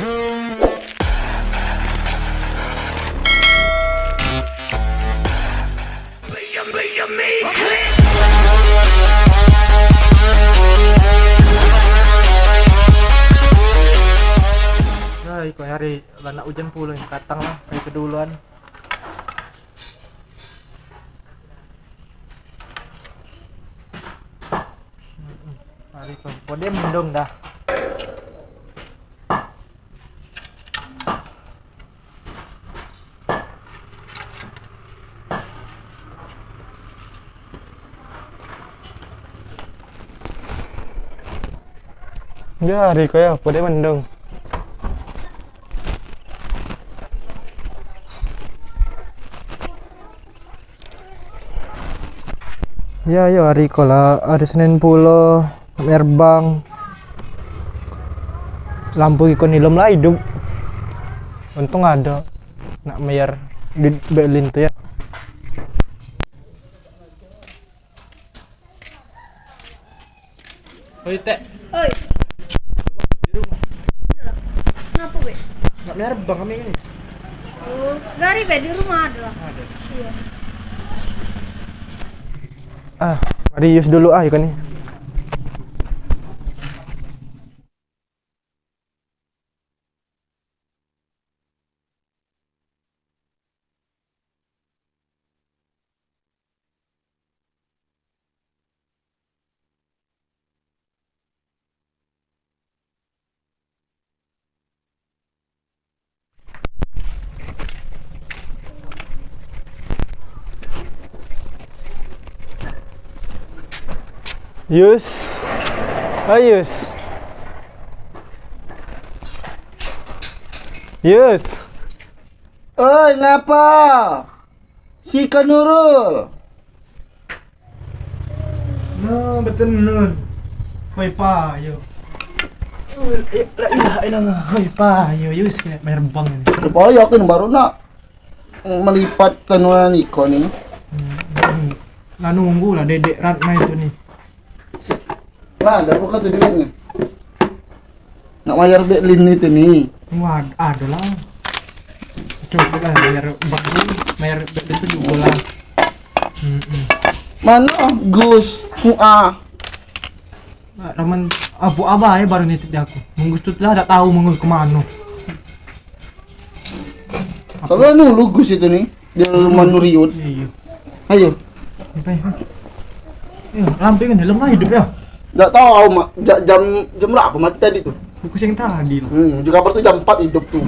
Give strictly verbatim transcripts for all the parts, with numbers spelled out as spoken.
Nah, iko hari lah nak ujan pulo, katang lah, hari keduluan. Hari ko, kode mendung dah. Ya, hari ko ya, kode mendung. Ya, yo, hari ko lah, hari Senin pulo, nak mayar bank. Lampu iko ni lom lah idup. Untung ado nak mayar di Berlin tu ya. Oi, Tek. Oi. Di rumah. Ngapo, Be? Nak mayar bank kami ni. Oh, gari, Be, di rumah ado lah. Ado. Iyo. Ah, mari use dulu ah, ikan ni. Yus. Ah, Yus. Yus. Oi, ngapa? Si Kanurul. Nah, betul nun. Hoi, payo. La ilaha illallah. Hoi, payo. Yus, kena mayar bank ni. Payo aku ni baru nak melipat kanuan iko ni. Hmm, hmm. Lah nunggu lah dedek Ratna itu ni. Lah, ado buka tu duit ni. Nak mayar Berlin itu ni. Wah, ado lah. Coba lah mayar bak ni, mayar Berlin tu jugo lah. Hmm, hmm. Mano Gus? Muah. Raman, apo abah ya baru nitip di aku. Menggus tu lah dak tahu menggus ke mano. Soalnya nulu Gus itu ni, di rumah Nuriut. Iyo. Ayo. Sampai. Iyo, lampu kan helm lah hidup ya. Dak tahu, Mak. Ja-, jam, jam berapa mati tadi tu? Aku sing tadi lah. Hmm, juga kabar tu jam empat hidup tu.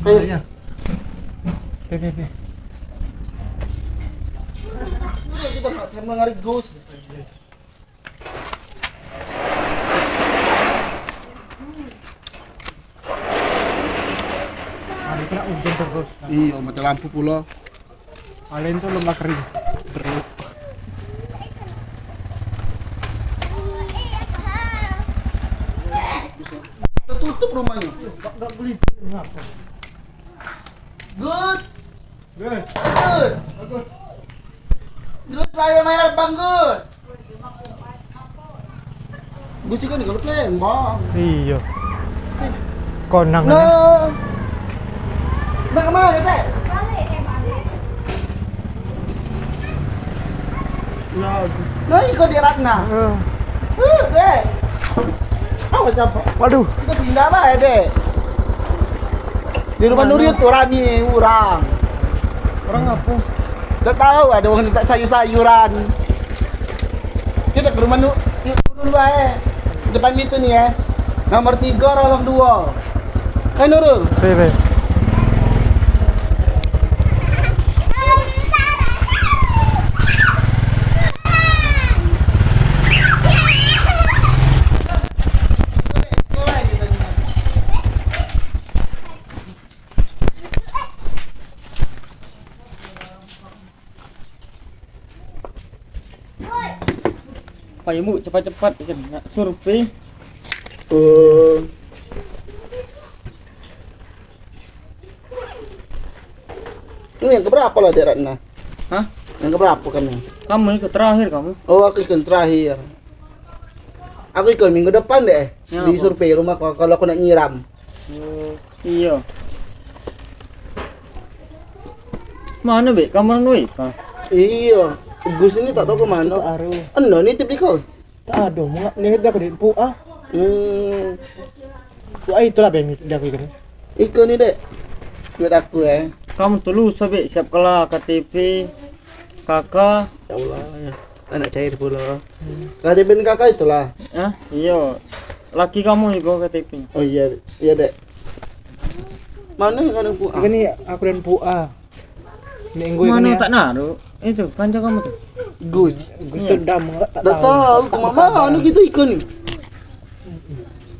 Ayo. Iya. Oke, oke, oke. Kita nak sama ngari Gus. Hari kena ujan terus. Iyo, mati lampu pulo. Alen tu lembah kering. Terus. Tertutup rumahnya. Enggak, enggak boleh. Ngapa? Gus. Gus. Gus. Gus, ayo mayar bank, Gus. Gus, ikan ni kalau Palembang. Iyo. Konang. Nah. Nak kemana, Tek? Nah, iko di Ratna. Heeh. Huh, Dek. Awas, apa? Waduh. Kita pindah bae, Dek. Di rumah Nuriut tu rame urang. Urang apo? Dak tahu, ado urang minta sayur-sayuran. Kita ke rumah Nu-, yuk turun bae. Depan itu ni, ya. Nomor tiga, lorong dua. Eh, Nurul. Be, be. Payu mu cepat-cepat kan nak survei. Oh. Ini yang keberapa lah, Dek Ratna? Hah? Yang keberapa kamu? Kamu ikut terakhir kamu. Oh, aku ikut terakhir. Aku ikut minggu depan deh. Ya, di apa? Survei rumah kau kalau aku nak nyiram. Iyo. Mano, Bek? Kamar nu, Bek? Iyo. Gus ini tak tau ke mano. Endo nitip di kau. Tak ado, mengap ni dah aku di empuk ah. Hmm. Wah, itulah beng dah aku ikan. Iko ni, Dek. Duit aku, eh. Kamu tu lusa, Bek, siap kelah K T P, K K. Ya Allah, ya. Anak cair pula. Hmm. K T P dan K K itulah. Hah? Iyo. Laki kamu iko K T P. Oh iya, iya, Dek. Mano yang kau empuk? Ini aku dan empuk ah. Minggu ini. Mano tak naruh? Itu kanca kamu tu. Gus. Gus tu dam, tak tahu. Ke mano gitu ikan ni?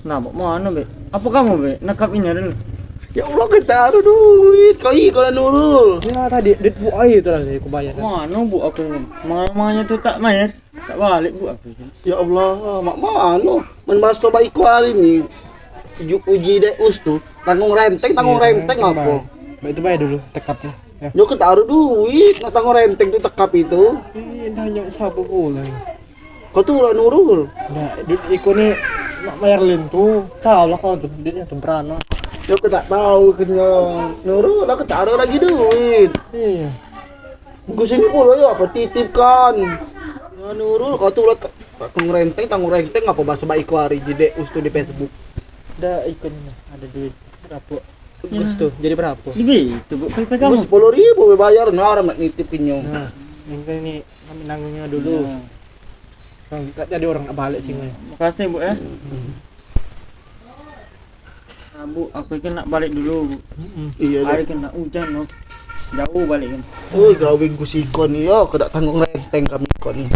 Nah, mano, Bek? Apa kamu, Bek? Nekap ini dulu. Ya Allah, kita ada duit. Kau iko lah Nurul. Ya, tadi duit buat air tu lah aku bayar. Mano buat aku ni? Mamanya tu tak mayar. Tak balik buat aku ni. Ya Allah, mak mano? Men baso baik hari ni. Ju-, uji dek us tu. Tanggung renteng, tanggung renteng apa? Baik tu bayar dulu, tekap tu. Ya. Yo, kita ada duit, nak tanggung renteng tu tekap itu. Ih, nanya siapa pula? Kau tu lah Nurul. Nah, duit iko ni nak bayar lin tu. Tahu lah kau tu, duitnya tu beranak. Yo, aku tak tahu kena Nurul, aku tak ada lagi duit. Iya. Gus ini pula ya apa titipkan. Ya, Nurul, kau tu lah tak, tak tanggung renteng, tanggung renteng apa bahasa baik iko hari jidek us tu di Facebook. Dah iko ni ada duit berapa? Gus tu jadi berapa? Lebih tu, Bu. Kau pegang. Gus sepuluh ribu be bayar, nah, orang nak nitip kenyo. Nah, ini kami nanggungnya dulu. Ya. Bang, tak jadi orang nak balik sini. Makasih, Bu, ya. Hmm. Nah, Bu, aku kan nak balik dulu, Bu. Mm-mm. Iya, Dek. Hari kan nak hujan, loh. Jauh balik kan. Oh, gawe Gus iko ni, yo, kena tanggung renteng kami iko ni.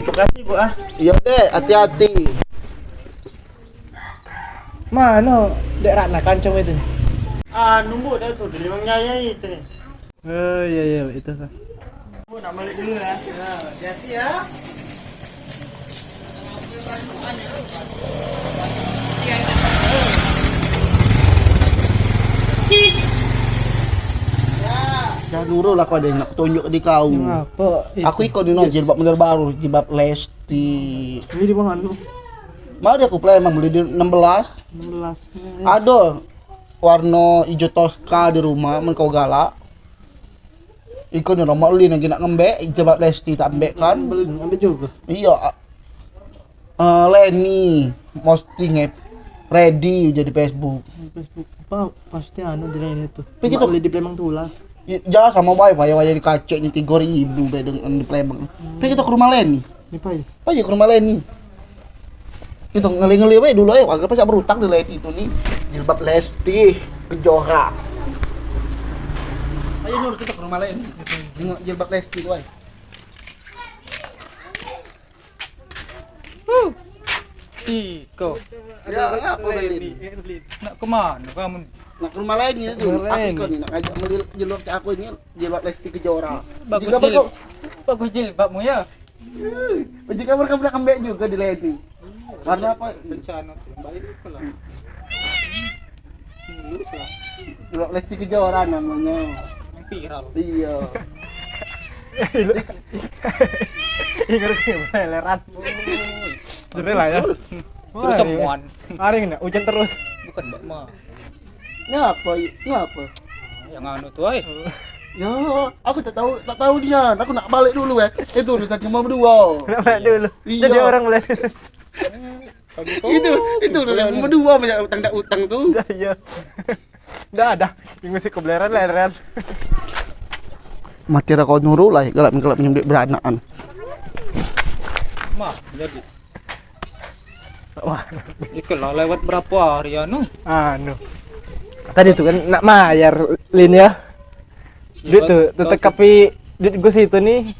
Makasih, Bu, ah. Iya, Dek, hati-hati. Mano Dek Ratna kancong itu? Ah, nunggu dah tu, dia memang nyayai itu. Oh, iya, iya, itu lah. Bu, nak balik dulu ya. Ya, hati-hati ya. Dah nurul aku ada yang nak tunjuk di kau. Yang apa? Aku ikut ni, no, jilbab model baru, jilbab Lesti. Ini di mana tu? Mau dia aku play emang beli di enam belas. Enam belas. Ada warna ijo Tosca di rumah, men kau galak. Iko ni nomor lin lagi nak ngembek, jilbab Lesti tak ambek kan? Beli, ambek juga. Iya. A-, eh, Leni posting, eh, ready jadi Facebook. Facebook. Apa pasti anu di Leni tu. Tapi gitu. Beli di Palembang tu lah. Ya, sama bae, bayar-bayar di kacek ni tiga ribu bae dengan di Palembang. Hmm. Tapi kita ke rumah Leni. Ni pai. Pai ke rumah Leni. Itu ngeli-ngeli bae dulu, eh, warga pacak berutang di Leni itu ni. Jilbab Lesti Kejora. Ayo, Nur, kita ke rumah Leni. Tengok jilbab Lesti tu, eh. Huh. Iko. Ya, ngapa Leni? Nak ke mana kamu? Nak ke rumah Leni tu. Aku ikut ni, nak ngajak beli jilbab cak aku ni, jilbab Lesti Kejora. Bagus jilbabmu ya. Uji kamar kamu nak ambek juga di Leni. Karena apa? Rencana tu baik lah. Lulus lah. Dua Lesti Kejora namanya. Yang viral. Iya. Ingat ke leran. Jere lah ya. Terus semuan. Hari ini hujan terus. Bukan, Mbak Ma. Ngapa? Ngapa? Yang anu tu, ai. Ya, aku tak tahu, tak tahu dia. Aku nak balik dulu, eh. Itu urusan cuma berdua. Nak balik dulu. Iya. Jadi orang balik. Itu, itu urusan cuma berdua banyak utang tak utang tu. Dah, iya. Dah, dah. Minggu si kebeleran lah, Ren. Mati rokok Nurul lah, gelap-gelap nyembik beranak an. Mah, jadi. Wah. Iko lah lewat berapa hari anu? Anu. Tadi tu kan nak mayar Lin ya. Duit tu, tu tekapi duit Gus itu ni.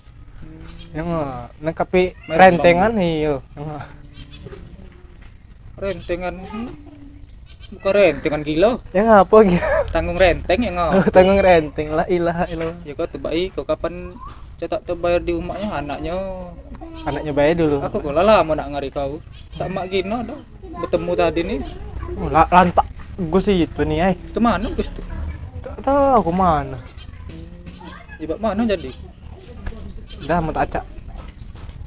Yang, ah, nekapi rentengan iyo. Yang, ah. Rentengan. Bukan rentengan gilo. Yang apa gilo? Tanggung renteng yang ngau. Tanggung renteng, la ilaha illallah. Ya kau tu baik, kau kapan cetak tu bayar di umaknya anaknya. Anaknya bayar dulu. Aku kok lah lama nak ngari kau. Tak mak gino dah. Betemu tadi ni. Oh, la-, lantak Gus itu ni, ai. Ke mano Gus tu? Tak tahu aku mano. Ibak mano jadi? Dah, mau tak acak.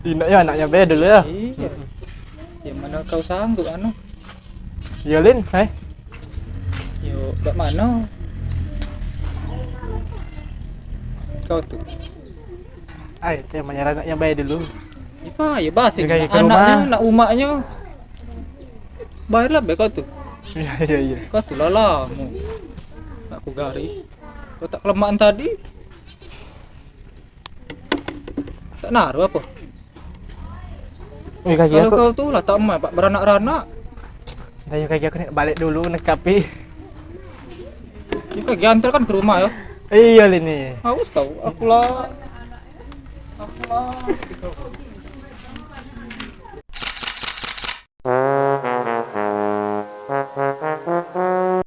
Indak ya, anaknya be dulu ya. Iya. Yang mana kau sanggup anu? Ya, Lin, hai. Yo, dak mano? Kau tu. Ai, cek manyaran nak nyambai dulu. Ipa, ya basi Dia kayak ke anaknyo, rumah. Nak umaknyo. Bayarlah be kau tu. Iya, iya, iya. Kau tu lah lamo. Nak ku gari. Kau tak kelemaan tadi. Tak naruh apa? Wih, kaki Kalau aku. Kau tu lah tak emak, pak beranak-ranak. Dah, yuk, kaki aku ni balik dulu nekapi. Ni kau antar kan ke rumah ya. Iya, Lini. Haus tau, aku lah. Aku lah.